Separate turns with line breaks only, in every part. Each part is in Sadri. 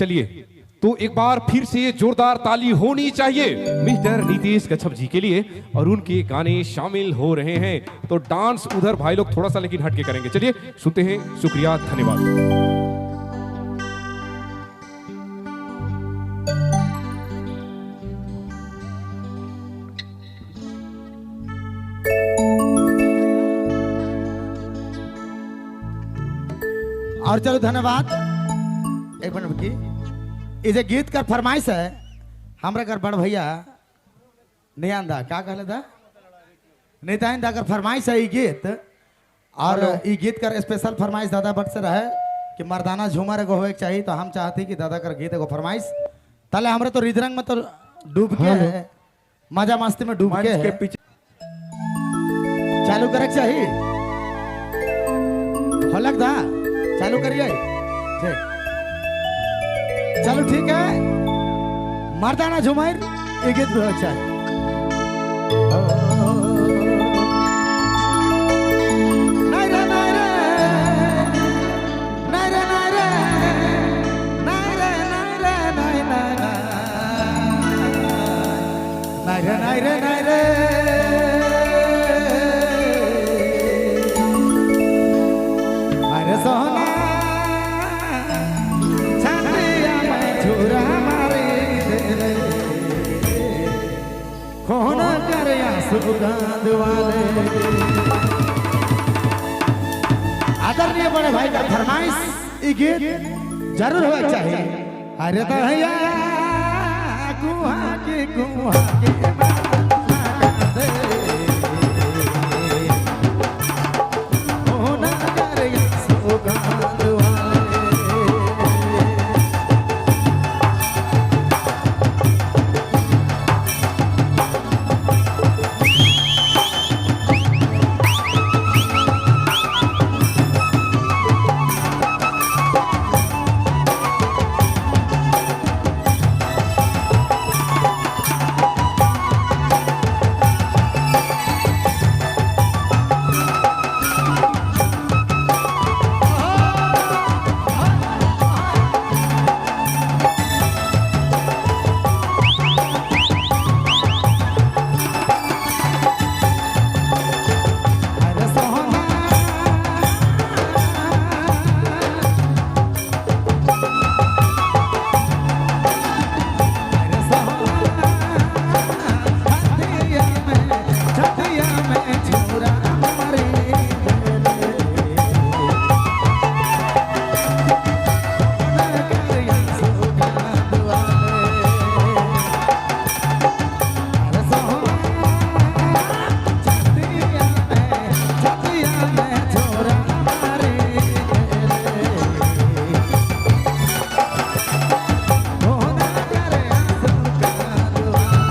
चलिए तो एक बार फिर से जोरदार ताली होनी चाहिए मिस्टर नीतीश कच्छप जी के लिए, और उनके गाने शामिल हो रहे हैं। तो डांस उधर भाई लोग थोड़ा सा लेकिन हटके करेंगे। चलिए सुनते हैं, शुक्रिया, धन्यवाद।
और चलो धन्यवाद। एक मिनट की इसे गीत का फरमाइश है हमरा कर बड़ भैया नियान दा का कहले दा निताइन दा कर फरमाइश है ये गीत। और ये गीत कर स्पेशल फरमाइश दादा भट्ट से रहे कि मर्दाना झूमर एगो होए के चाहिए, तो हम चाहते कि दादा कर गीत एगो फरमाइश तले हमरे तो रिदरंग में तो डूब के है, मजा मस्ती में डूब के है।
पीछे
चालू करे के चाहिए होलक दा चालू करिए ठीक चलो ठीक है। मर्दाना झुमार ये गीत भी अच्छा है। नहीं रे नहीं रे नहीं रे नहीं रे नहीं रे नहीं रे नहीं नहीं रे नहीं रे नहीं रे अरे सोना छातिया में छुरा मारे दे कौन करे आंसू गांध वाले। आदरणीय बड़े भाई का फरमाइश ये गीत जरूर होना चाहिए। अरे तो भैया कुहा के कौन करे आंसू गांध वाले। अरे सोना अरे सोना छतिया में छुरा मारे अरे सोना छतिया में छोरा मारे होना करे आंसू गांध वाले।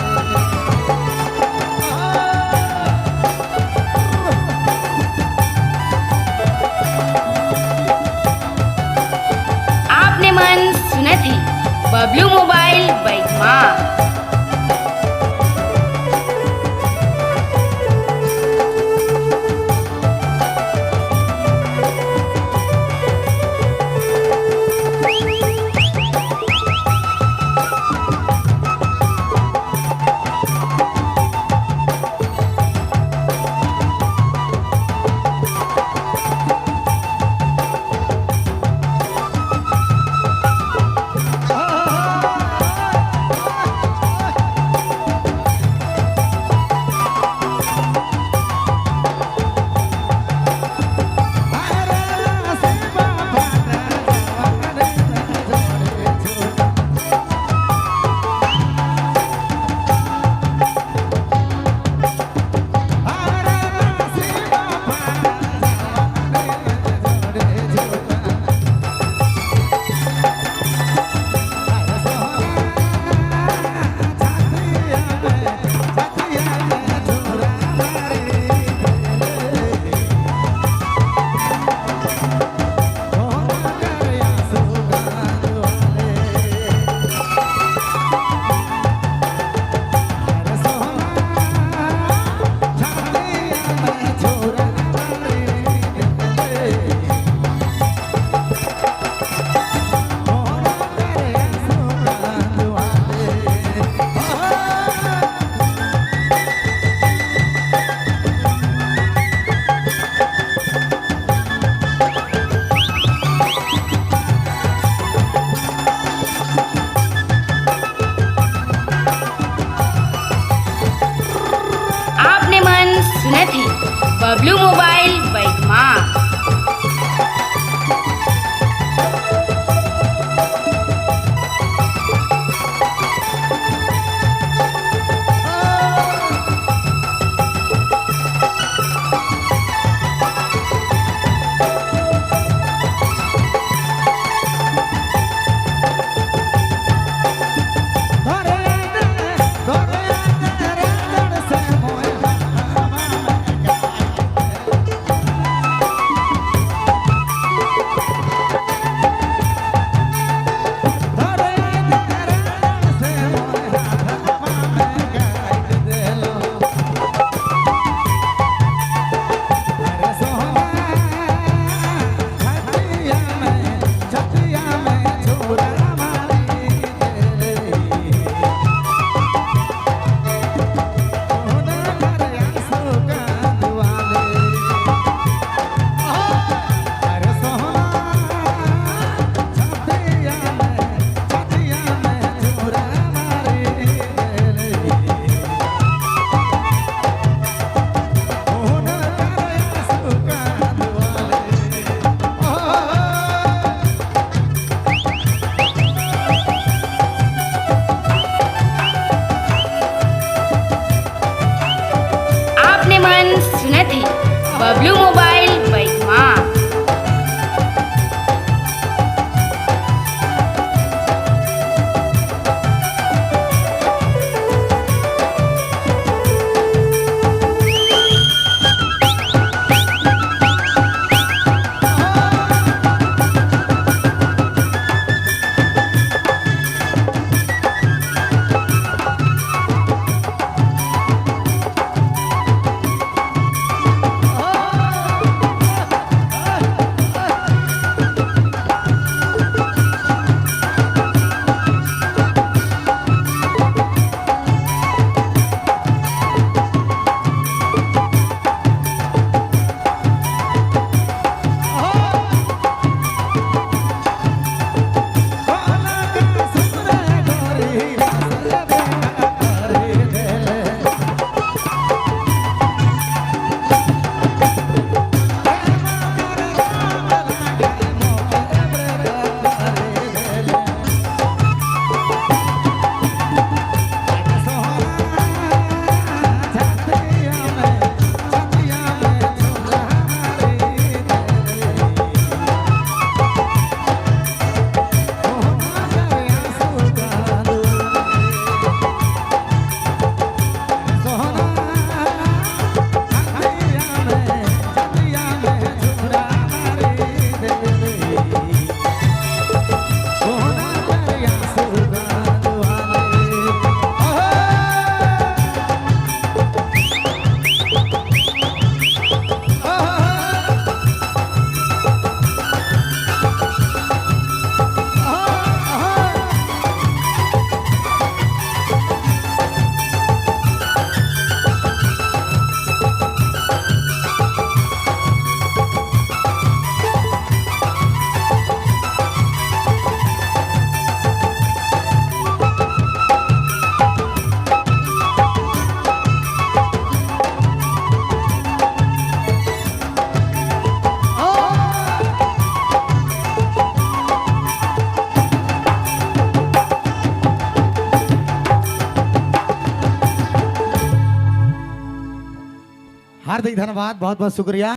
आपने मन सुना थी बबलू मोबाइल बैगमा।
Oh, हार्दिक धन्यवाद, बहुत बहुत शुक्रिया।